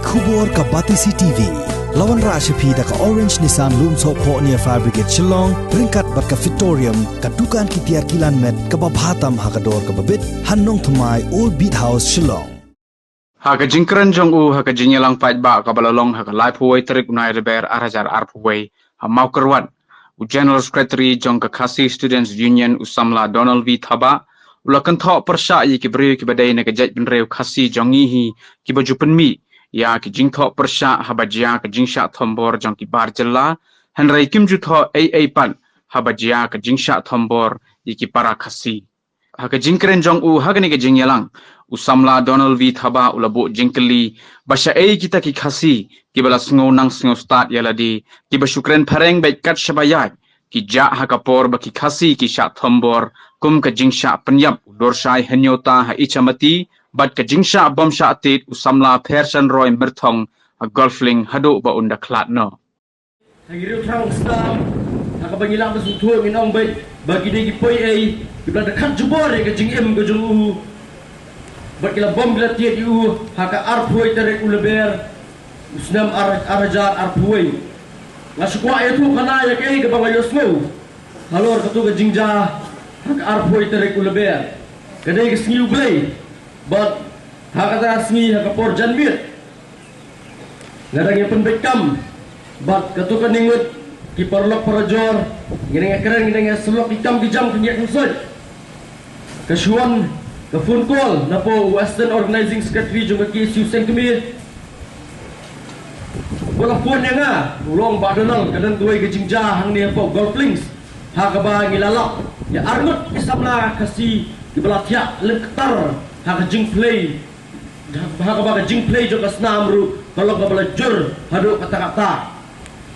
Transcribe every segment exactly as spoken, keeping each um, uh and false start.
Khubor ka Batesi T V. La wanrah sha phi da ka Orange Nissan Lumsohphoh near Fire Brigade Shillong, ryngkat bad ka Fitorium, ka dukan ki tiar kilan met kaba bha tam ha ka dor kaba bit, ha Nongthymmai, Old Beat House, Shillong. Ha ka jingkren jong u ha ka jingïalang paidbah kaba la long ha ka laiphew wei tarik u Nailaber ar hajar arphew wei ha Mawkyrwat, u General Secretary jong ka Khasi Students Union, u samla Donald V Thabah, u la kynthoh pyrshah ïa ki briew kiba dei na ka jaitbynriew Khasi jong ngi hi, kiba ju pynmih ïa ki jingthoh pyrshah haba jia ka jingshah thombor jong ki bar jylla, hynrei kim ju thoh ei ei pat haba jia ka jingshah thombor ïa ki para Khasi. Ha ka jingkren jong u ha kane ka jingïalang, u samla Donald V Thabah u la buh jingkylli ba shaei kita ki Khasi kiba la sngew nang sngew stad ïa lade, kiba shu kren phareng beit kat shaba ïaid, ki jah ha ka por ba ki Khasi ki shah thombor, kum ka jingshah pynïap u Dorshai Hynñiewta ha Ichamati, bad ka jingshah bom shah tied u samla Pherson Roy Myrthong ha Golf Link haduh ba un da khlad noh. Ha ki riew thrang Stam, ha kaba ngi lah ban sngewthuh ngin ong beit ba ki dei ki poi ei kiba la dkhot jubor ïa ka jingim ka jong u, bad ki la bom ki la tied ïa u ha ka arphew tarik u Lber u snem ar, ar hajar arphew. Nga shu kwah ïathuh khana ïa kaei kaba nga ïohsngew halor katu ka jingjia ha ka arphew tarik u Lber. Ka dei ka sngi U Blei, bad ha kata ka sngi ha ka por janmiet nga dang ïa pynbeit kam bad katu kane ngut ki paralok parajor, ngi dang ïa kren, ngi dang ïa syllok ki kam ki jam, ki ngiah ki soit. Ka shu wan ka phone call na poh u Assistant Organizing Secretary jong ka K S U Seng Kmie, ba la phone ïa nga, u ong, Bah Donald, ka don kawei ka jingjia hangne hapoh Golf Links, ha kaba ngi la lap ïa arngut ki samla Khasi kiba la thiah lyngktar ha ka jingphlei, ha kaba ka jingphlei jong ka snam ruh ka long kaba la jur haduh katta katta.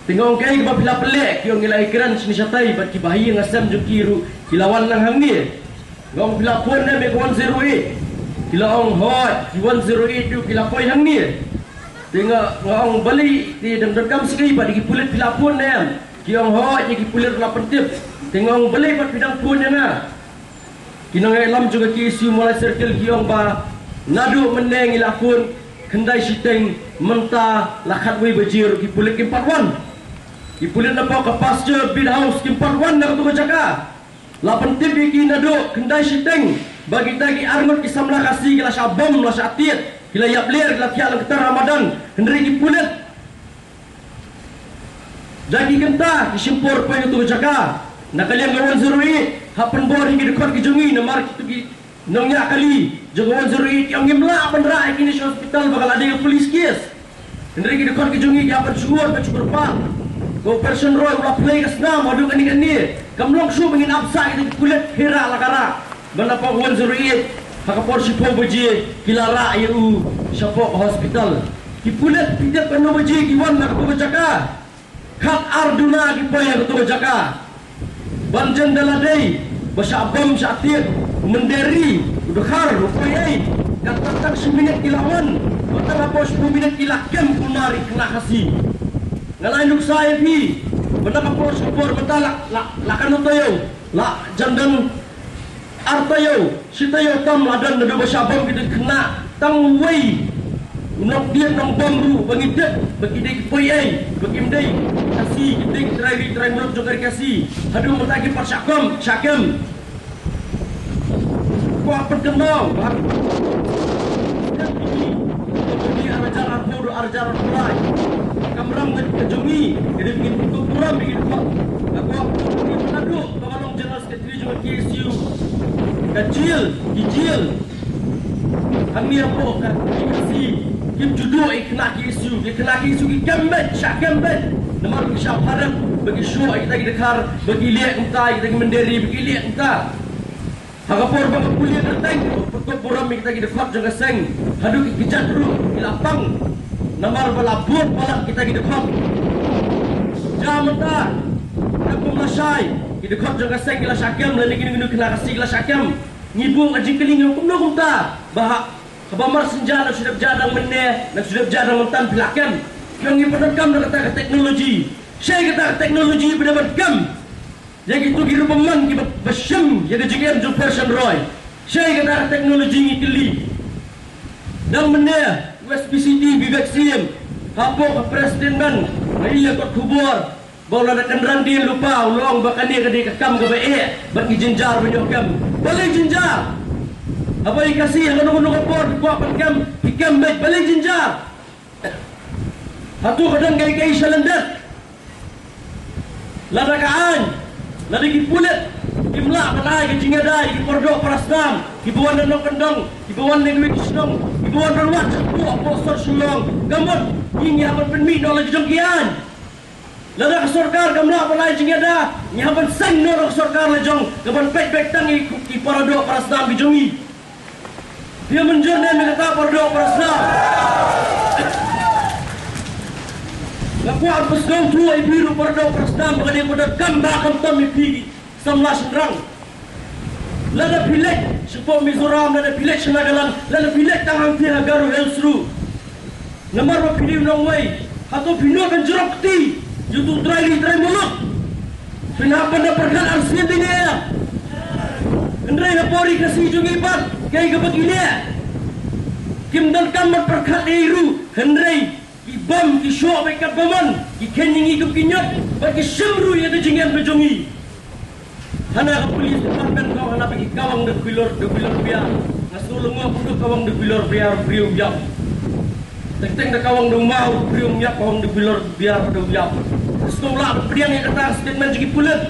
Te nga ong, kaei kaba phi la pynleh? Ki ong, ngi la ïakren shane shatai bad ki bahaïing hasem jong ki ruh ki la wan lang hangne. Nga ong, phi la phone ne em ïa ka one zero eight? Ki la ong, hooid, ki one zero eight ruh ki la poi hangne. Te nga, nga ong, balei, te dang donkam shisha bad ki pulit phi la phone ne em? Ki ong, hooid, ïa ki pulit la pyntip. Te nga ong, balei pat phi dang phone ïa nga? Ki nongïalam jong ka K S U Mawlai Circle ki ong ba naduh mynne ngi la phone khyndai shiteng, mynta la khatwei baje ruh ki pulit kim pat wan. Ki pulit na poh ka Pasture Beat House kim pat wan na katu ka jaka. La pyntip ïa ki naduh khyndai shiteng ba kita ki arngut ki samla Khasi ki la shah bom, la shah tied, ki la ïap ler, ki la thiah lyngktar ha madan, hynrei ki pulit da ki kynta ki shim por poi na katu ka jaka. Na ka liang ka one zero eight hap pynbor ïa ki dkhot ki jong ngi, namar kitu ki nongñiah kali jong ka one zero eight ki ong, ngim lah ban rah ïa kine sha hospital ba ka la dei ka police case. Hynrei ki dkhot ki jong ngi ki hap ban shu ur, ban shu kyrpad. Ka Operation Roy u la plie ka snam haduh kane kane. Kam long shuh ba ngin ap sah ïa kita ki pulit, phi rah la ka rah. Ba na poh ka one zero eight ha ka por shiphew baje ki la rah ïa u shapoh ka hospital. Ki pulit, phi tip katno baje ki wan na katu ka jaka? Khat ar duna ki poi ha katu ka jaka. Ban jan da la dei ba shah bom shah tied, u mynder ri, u dkhar, u poi ei. Katba tang shi minit ki la wan, ba tang hapoh shiphew minit ki la kem kumne ïa ki khynnah Khasi. Nga la ai nuksa ïa phi ba na ka por sha ka por mynta la, la, la katno taïew, la jan don ar taïew, shi taïew tam la don naduh ba shah bom kita ki khynnah. Tang uwei u nongtied nongbom ruh ba ngi tip ba ki dei ki poi ei, ba kim dei Khasi, ki dei ki trai ri trai muluk jong ka ri Khasi, haduh mynta kim pat shah kem, shah kem. Kwah pynkynmaw ba ha ka por ar hajar arphew haduh ar hajar arphew lai, ka kamram ka jong ngi ka dei ba ngin pynkup burom ïa ki dkhot. Nga kwah pynkynmaw naduh ba nga long General Secretary jong ka K S U, ka jail, ki jail hangne hapoh ka Khasi kim ju duh ïa ki khynnah K S U. Ki khynnah K S U ki kem beit, shah kem beit, namar ba ki shah pharem ba ki shoh ïa kita ki dkhar, ba ki leh kumta, ïa kita ki mynder ri ba ki leh kumta. Ha ka por ba ka pule kyrteng, pynkup burom ïa kita ki dkhot jong ka seng, haduh ki kjat ruh ki la pang, namar ba la bud palat kita ki dkhot. Jia mynta, katkum lashai, ki dkhot jong ka seng ki la shah kem, lane kino kino ki khynnah Khasi ki la shah kem. Ngi buh ka jingkylli, ngi ong kumno kumta ba ha, haba mar synja, nang shu dep jia dang mynne, nang shu dep jia dang mynta phi la kem? Ki ong, ngi pyndonkam da kata ka technology. Shaei kata ka technology ba dei ban kem ïa kito ki rukom man kiba, ba shim ïa ka jingim jong u Pherson Roy? Shaei kata ka technology, ngi kylli? Dang mynne, West P C T Vivek Syiem hapoh ka press statement, nga ïohi ïa ka khubor ba u la da kynran dien lypa, u la ong ba kane ka dei ka kam kaba eh bad ki jynjar ban ïoh kem. Balei jynjar? Haba i Khasi ha kano kano ka por ki kwah ban kem, ki kem beit. Balei jynjar? Hato ka don kaei kaei sha lyndet? Lada ka aiñ, lada ki pulit kim lah ban ai ka jingïada ïa ki paradoh parasnam kiba wan na nongkyndong, kiba wan na kiwei ki shnong, kiba wan ban wad shapoh hapoh sor Shillong, ka mut ngi ngi hap ban pynmih noh la ki jong ki aiñ. Lada ka sorkar kam lah ban ai jingïada, ngi hap ban seng noh la ka sorkar la jong ka ban peit beit tang ïa ki paradoh parasnam ki jong ngi. Phi ïa mynjur ne em ïa kata paradoh parasnam? Nga kwah ban pynsngewthuh ïa phi ruh paradoh parasnam ba ka dei ka donkam ba khamtam ïa phi ki samla shynrang. Lada phi leit shapoh Mizoram, lada phi leit sha Nagaland, lada phi leit tang hangtei ha Garo Hills ruh, namar ba phi dei u nongwei, hato phi nud ban jrong kti ïa uto u trai ri trai muluk? Phin hap ban da pyrkhat arsien dei ne em? Hynrei hapoh ri Khasi jong ngi pat kaei kaba ki leh? Kim donkam ban pyrkhat ei ruh, hynrei ki bam, ki shoh beit katba mon, ki kheiñ ïa ngi kum ki ñiut bad ki shim ruh ïa ka jingem ka jong ngi. Hana ka police department ka ong hana ba ki kawang da bilor, da bilor biar. Nga sngew lyngngoh kumno kawang da bilor biar, briew ïap. Teng teng da kawang da u maw, briew ïap, kawang da bilor biar, da u ïap. Nga sngew lah ban pdiang ïa kata ka statement jong ki pulit.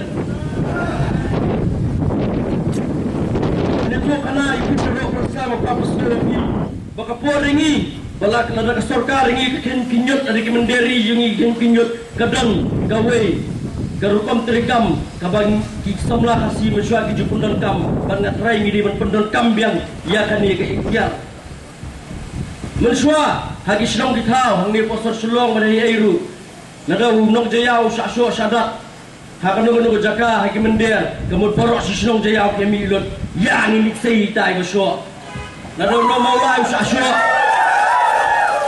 Ngi ïathuh hana ïa phi, phi ruh pyrsa ma papa sngew ïa phi. Ba ka por ïa ngi, ba la ka, lada ka sorkar ïa ngi ka kheiñ ki ñiut, lada ki mynder ri ïa ngi ka kheiñ ki ñiut, ka don kawei ka rukom treikam kaba ki samla Khasi mynshuwa ki ju pyndonkam, bad nga trai ngi dei ban pyndonkam biang ïa kane ka ikhtiar. Mynshuwa ha ki shnong ki thaw hangne hapoh sor Shillong bad ha ei ei ruh, lada u nongjaïaw u shah shoh shah dat ha kano kano ka jaka ha ki mynder, ka mut baroh shi shnong jaïaw ki mih lut, ïa ngi leit sei ïa itai ba shoh. Lada u nong Mawlai u shah shoh,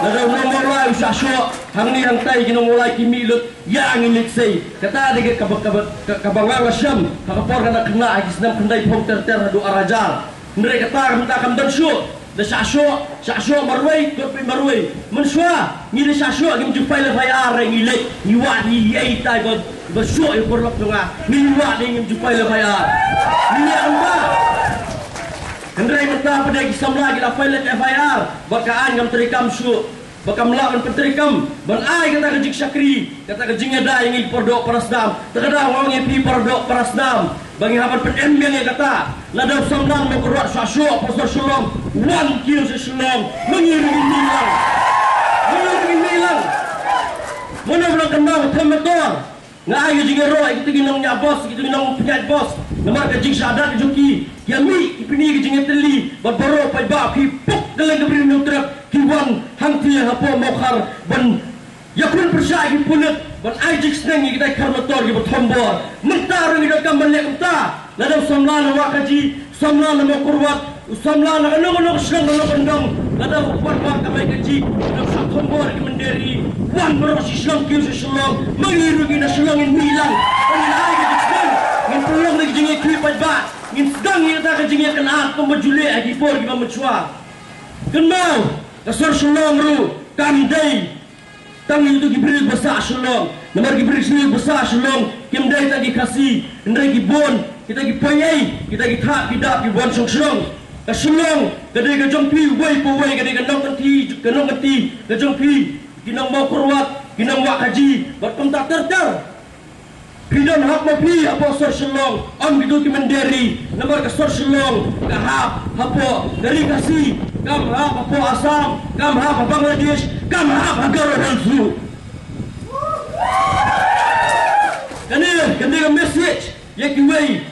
lada u nong Mawlai u shah shoh hangne hangtai, ki nong Mawlai ki mih lut, ïa ngi leit sei. Kata dei kaba, kaba, kaba nga nga shem ha ka por ka na khynnah ha ki snem khyndaiphew ter ter haduh ar hajar. Hynrei kata ka mynta kam don shuh. Da shah shoh, shah shoh marwei, kot peit marwei. Mynshuwa ngi da shah shoh, ngim ju file F I R, ngi leit, ngi wad, ngi ïai tai ba, ba shoh ïa u paralok jong nga. Ngi wad, ngim ju file F I R. Ngi leh kumta. Hynrei mynta pat ki samla ki la file F I R ba ka aiñ kam treikam shuh, ba kam lah ban pyntreikam, ban ai kata ka jingshakri, kata ka jingïada ïa ngi paradoh parasnam. Te ka daw nga ong ïa phi paradoh parasnam ba ngi hap ban pynem biang ïa kata. Lada u samla na Mawkyrwat u shah shoh hapoh sor Shillong, wan kiew sha Shillong, ma ngi ruh ngin mih lang. Ma ngi ruh ngin mih lang. Mano ba dang kynmaw ka them motor? Nga ai ka jingïaroh ïa kita ki nongñiah bos, kita ki nongpynïaid bos. Namar ka jingshah dat ka jong ki, ki ïa mih, ki pyni ka jingïatylli bad baroh paidbah, ki pok kylleng ka Bri u Hynñiewtrep, ki wan hangtei hapoh Mawkhar ban ïakhun pyrshah ïa ki pulit ban ai jingsneng ïa kita ki khar motor kiba thombor. Mynta ruh ngi donkam ban leh kumta. Lada u samla na Wahkaji, u samla na Mawkyrwat, u samla na kano kano ka shnong kano ka nongkyndong, lada u kwah ban kamai kajih, u dang shah thombor ïa ki mynder ri, wan baroh shi shnong kiew sha Shillong, ma ngi ruh ngi na Shillong ngin mih lang. Ngin ai ka jingsneng, ngin pynlong da ka jingïakhih paidbah, ngin sdang ïa kata ka jingïakynad kumba ju leh ha ki por kiba mynshuwa. Kynmaw, ka sor Shillong ruh kam dei tang ïa kito ki briew ba sah Shillong. Namar ki briew ba sah Shillong kim dei tang ki Khasi, hynrei ki bun, kita ki poi ei, kita ki thap ki dap, ki bun shong shnong. Ka Shillong ka dei ka jong phi uwei pa uwei, ka dei ka nongkynti, ka nongkynti ka jong phi, ki nong Mawkyrwat, ki nong Wahkaji bad kumta ter ter. Phi don hap ma phi hapoh sor Shillong, ym kito ki mynder ri, namar ka sor Shillong ka hap hapoh ka ri Khasi, kam hap hapoh Assam, kam hap ha Bangladesh, kam hap ha Garo Hills ruh. Kane, kane ka message ïa kiwei,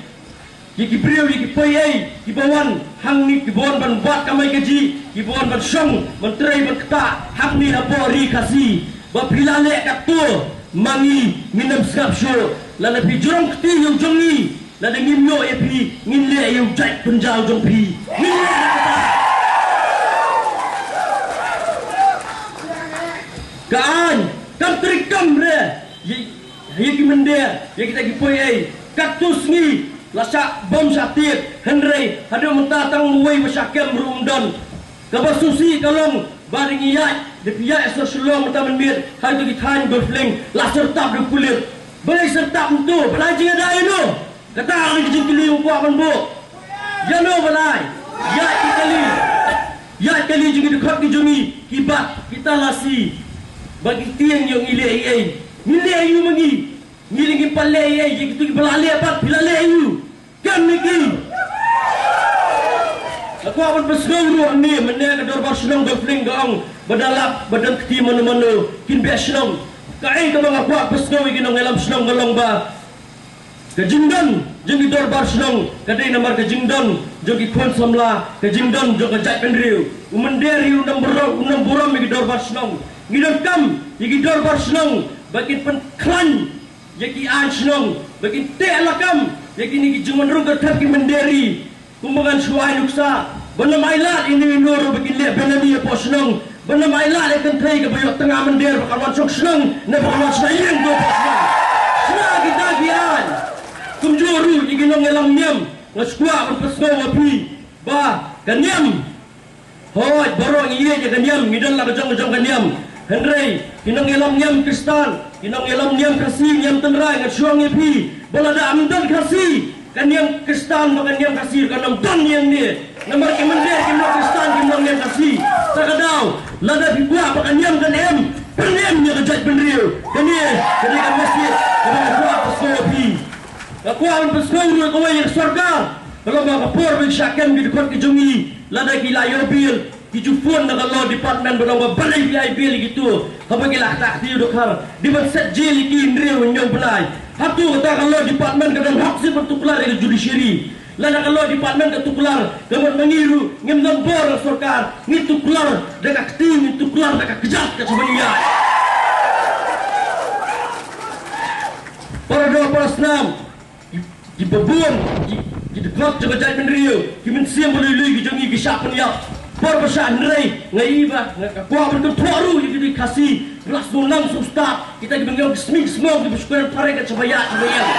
ïa ki briew, ïa ki poi ei kiba wan hangne, kiba wan ban wad kamai kajih, kiba wan ban shong, ban trei, ban ktah hangne hapoh ri Khasi. Ba phi la leh katto, ma ngi ngin ym sngap shuh. Lada phi jrong kti ïa u jong ngi, lada ngim ïoh ïa phi, ngin leh ïa u jait pynjaw jong phi. Ngin leh ïa kata. Ka aiñ kam treikam re ïa, ïa ki mynder, ïa kita ki poi ei. Katto sngi la shah bom shah tied, hynrei haduh mynta tang uwei ba shah kem ruh um don. Kaba sngewsih ka long ba dang ïaid, da phi ïaid sha Shillong mynta mynmiet, ha kito ki thaiñ Golf Link, la syrtap da u pulit. Balei syrtap mynta, balei jingïada ïano? Kata ka dei ka jingkylli u kwah ban buh. Ïano balei? Ïaid ki kali. Ïaid kali jong ki dkhot ki jong ngi, ki bat, ki talasi. Ba ki tieng ïoh ngi leh ei ei. Ngi leh aïu ma ngi? Ngi leh, ngim pat leh ei ei, ïa kito kiba la leh pat, phi la leh aïu? Kam ne ki? Nga kwah ban pynsngew ruh hangne, mynne ka dorbar shnong Golf Link ka ong ba da lap, ba dang kti mano mano, kin beh shnong. Kaei kaba nga kwah pynsngew ïa ki nongïalam shnong ka long ba ka jingdon jong ki dorbar shnong ka dei namar ka jingdon jong ki khun samla, ka jingdon jong ka jaitbynriew. U mynder hi u nang burom, u nang burom ïa ki dorbar shnong. Ngi donkam ïa ki dorbar shnong ba kin pynkhlaiñ ïa ki aiñ shnong, ba kin teh lakam ïa kine ki jingwan rung kyrthep ki mynder hi. Kumba ngan shu ai nuksa, ba nym ailad ïa ine ino ruh ba kin leh benami hapoh shnong, ba nym ailad ïa ka kynthei kaba ïoh tnga mynder ba kan wan shong shnong, ne ba kan wan shna ïing hapoh shnong. Shna kita ki aiñ. Kumjuh ruh ïa ki nongïalam niam, nga shu kwah ban pynsngew ïa phi ba ka niam, hooid, baroh ngi ïeit ïa ka niam, ngi don la ka jong ka jong ka niam. Hynrei ki nongïalam niam Khristan, ki nongïalam niam Khasi, niam tynrai, nga shu ong ïa phi ba lada ym don Khasi, ka niam Khristan bad ka niam Khasi kan ym don ïa ngi. Namar ki mynder kim long Khristan, kim long niam Khasi. Sa ka daw, lada phi kwah ba ka niam kan im, pynim ïa ka jaitbynriew. Kane ka dei ka message kaba nga kwah pynsngew ïa phi. Nga kwah ban pynsngew ruh ïa kawei ïa ka sorkar. Ka long ba ka por ba ki shah kem ki dkhot ki jong ngi, lada ki la ïoh bail, ki ju phone na ka law department ba long ba balei phi ai bail ïa kito, haba ki la ktah ktiew dohkha. Dei ban set jail ïa ki hynriew hynñiew bnai. Hato kata ka law department ka don hok shuh ban tuklar ïa ka judiciary? Lada ka law department ka tuklar, ka mut ma ngi ruh ngim don bor na sorkar, ngi tuklar da ka kti, ngi tuklar da ka kjat, ka shu ban ïaid. Para doh para snam, ki, kiba bun, ki, ki dkhot jong ka jaitbynriew, ki mynsiem ba lui lui ki jong ngi ki shah pynïap. Por ba shah hynrei, nga ïohi ba, nga kwah ban kynthoh ruh ïa ki Khasi ba la sngewlang sngewstad, kita kiba ngi ong ki smiñ smong, kiba shu kren phareng, ka shaba ïaid shaba ïeng.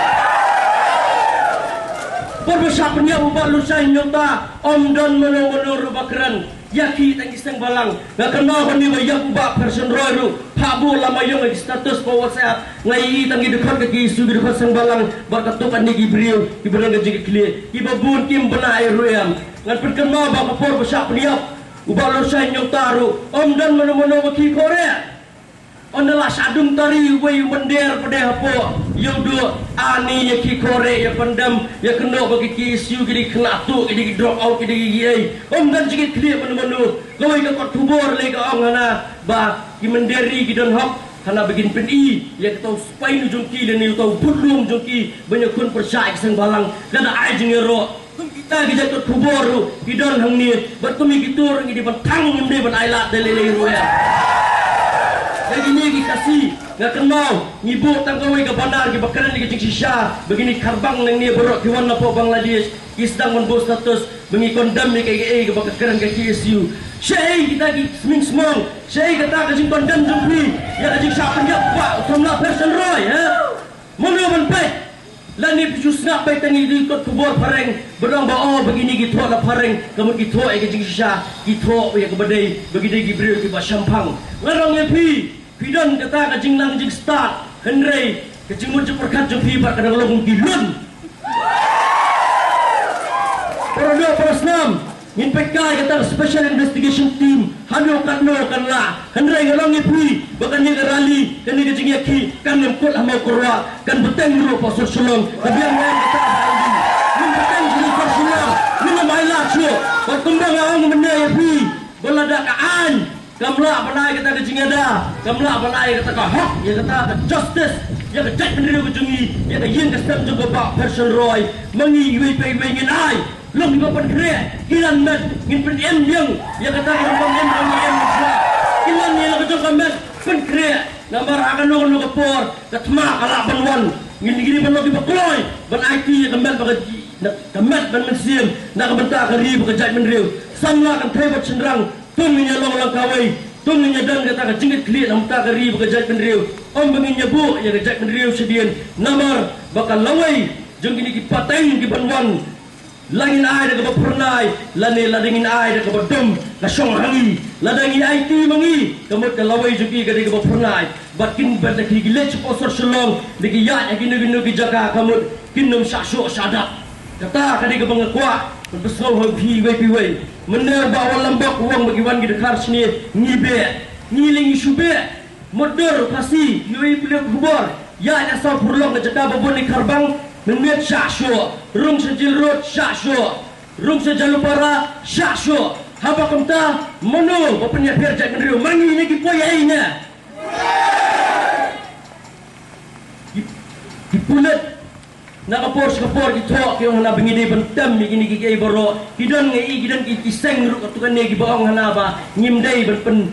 Por ba shah pynïap u Bah Lurshai Hynñiewta, ym don mano mano ruh ba kren. Ïa ki tang ki seng balang. Nga kynmaw kane ba ïa u Bah Pherson Roy ruh, phah buh la ma ïong ïa ki status pa WhatsApp. Nga ïohi tang ki dkhot ka K S U, ki dkhot seng balang bad katto katne ki briew kiba don ka jingkitkhlieh, kiba bun kim bna ei ruh em. Ngan pynkynmaw ba ka por ba shah pynïap u Bah Lurshai Hynñiewta ruh, ym don mano mano ba khih khore. Ynda la shah dung tari uwei u mynder pat hapoh, ïa u duh, ani ïa khih khore, ïa pyndem, ïa kynnoh ba ki K S U ki dei ki khynnah tuh, ki dei ki drop out, ki dei ki ei. Ym don jingkitkhlieh mano mano. Kawei ka kot khubor lei ka ong hana ba ki mynder ri ki don hok hana ba kin pyni ïa uta u spy nu jong ki lane uta u budlum jong ki ban ïakhun pyrshah ïa ki seng balang. Lada ai jingïaroh, kum kita ki jait kot khubor ruh ki don hangne, bad kum ïa kito ruh ngi dei ban thang, ngim dei ban ailad da lei lei ruh ïa. Dei kine ki Khasi, nga kynmaw ngi buh tang kawei ka banner kiba kren ïa ka jingshisha ba kine ki kharbang nangne baroh ki wan napoh Bangladesh, ki sdang ban buh status ba ngi condemn ïa kaei kaei kaba ka kren ka K S U. Shaei kita ki smiñ smong, shaei kata ka jingcondemn jong phi ïa ka jingshah pynïap u Bah u samla Pherson Roy, ha? Mano ban peit? Lane phi shu sngap beit tang ïa ki kot khubor phareng, ba dang ba, oh, ba kine ki thoh na phareng, ka mut ki thoh ïa ka jingshisha, ki thoh ïa kaba dei ba ki dei ki briew kiba shemphang. Nga ong ïa phi, phi don kata ka jingnang jingstad, hynrei ka jingmut jingpyrkhat jong phi pat ka dang long kum ki lun. Para doh para snam, ngin peit kai kata ka Special Investigation Team haduh katno kan lah. Hynrei nga ong ïa phi ba kane ka rally, kane ka jingïakhih, kan ym kut ha Mawkyrwat, kan bteng ruh hapoh sor Shillong. Ka biang ïa kata ka rally, ngin bteng sha sor Shillong, ngin ym ailad shuh. Bad kumba nga ong mynne ïa phi, ba lada ka aiñ kam lah ban ai kata ka jingïada, kam lah ban ai kata ka hok ïa kata ka justice ïa ka jaitbynriew ka jong ngi, ïa ka ïing ka sem jong ka Bah Pherson Roy, ma ngi iwei pa iwei ngin ai. Long kiba pynkhreh, ki lan met, ngin pynim biang ïa kata ka rukom im, rukom im shuwa. Ki lan ïa la ka jong ka met pynkhreh. Namar ha kano kano ka por ka thma ka lah ban wan. Ngin, ngin dei ban long kiba kloi ban aiti ïa ka met bad ka, ka met bad mynsiem na ka bynta ka ri bad ka jaitbynriew. Samla kynthei bad shynrang, to ngin ïa long lang kawei, to ngin ïa don kata ka jingkitkhlieh na ka bynta ka ri bad ka jaitbynriew. Ym ba ngin ïa buh ïa ka jaitbynriew shadien namar ba ka lawei jong kine ki pateng ki ban wan La ngin ai da kaba phyrnai, lane lada ngin ai da kaba dum, ka shong ha ngi. Lada ngi aiti ma ngi, ka mut ka lawei jong ki ka dei kaba phyrnai. Bad kin bad da ki leit sha sor Shillong, da ki ïaid ha kino kino ki jaka, ka mut kin ym shah shuh shah dap. Kata ka dei kaba nga kwah ban pynsngew ha phi iwei pa iwei. Mynne Bah Wanlambok u ong ba ki wan ki dkhar shane, ngi beh. Ngi lei ngi shu beh. Mutdur, Khasi, ïohi pule khubor. Ïaid na saw pyrlok na jaka ba bun i Kharbang, mynmiet shah shuh. Rung sha Jail Road shah shuh. Rung sha Jhalupara shah shuh. Haba kumta, mano ba pynïapher jaitbynriew? Ma ngi ne ki poi ei ne? Ki, ki pulit na ka por sha ka por ki thoh, ki ong hana ba ngi dei ban tem ïa kine kiei kiei baroh. Ki don ngi, ki don ki, ki seng ruh katto katne kiba ong hana ba ngim dei ban pyn,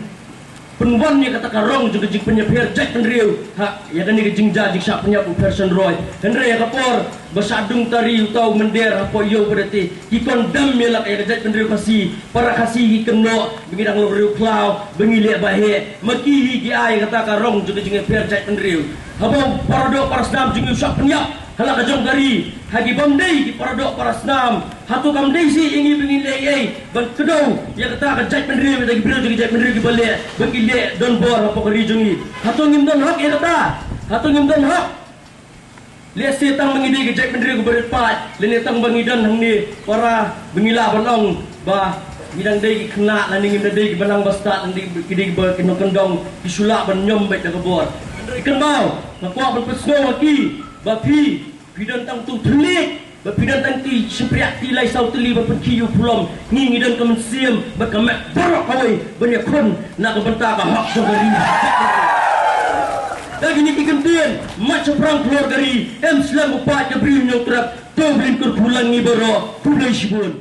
pynwan ïa kata ka rong jong ka jingpynïapher jaitbynriew ha ïa kane ka jingjia jingshah pynïap u Pherson Roy. Hynrei ha ka por ba shah dung tari uta u mynder hapoh ïew ba da te, ki condemn ïa la ka, ïa ka jaitbynriew Khasi. Para Khasi ki kynnoh ba ngi dang long riewkhlaw, ba ngi leh ba heh. Ma ki hi ki ai kata ka rong jong ka jingïapher jaitbynriew. Haba u paradoh parasnam jong ngi u shah pynïap ha la ka jong ka ri, ha ki bym dei ki paradoh parasnam, hato kam dei seh ïa ngi ba ngin leh ei ban kdew ïa kata ka jaitbynriew, ïa ki briew jong ka jaitbynriew kiba leh ba ki leh donbor hapoh ka ri jong ngi? Hato ngim don hok ïa kata? Hato ngim don hok? Lehse tang ba ngi dei ka jaitbynriew kaba rit paid, lane tang ba ngi don hangne para ba ngi lah ban ong ba ngi dang dei ki khynnah, lane ngim dang dei kiba nang ba stad, lane ki dei kiba ki nongkyndong, ki shu lah ban ñiom beit da ka bor. Kynmaw, nga kwah ban pynsngew ha ki ba phi, phi don tang tu thylliej, ba phi don tang ki shympriah ki lai saw tylli ban pynkhih ïa u phlom. Ngi ngi don ka mynsiem bad ka met baroh kawei ban ïakhun na ka bynta ka hok jong ka ri. Da kine ki kyntien, mat shaphrang khlur ka ri, em slem u paid ka briew ñiewtrep, to blin kyrkhu lang ngi baroh, khublei shibun.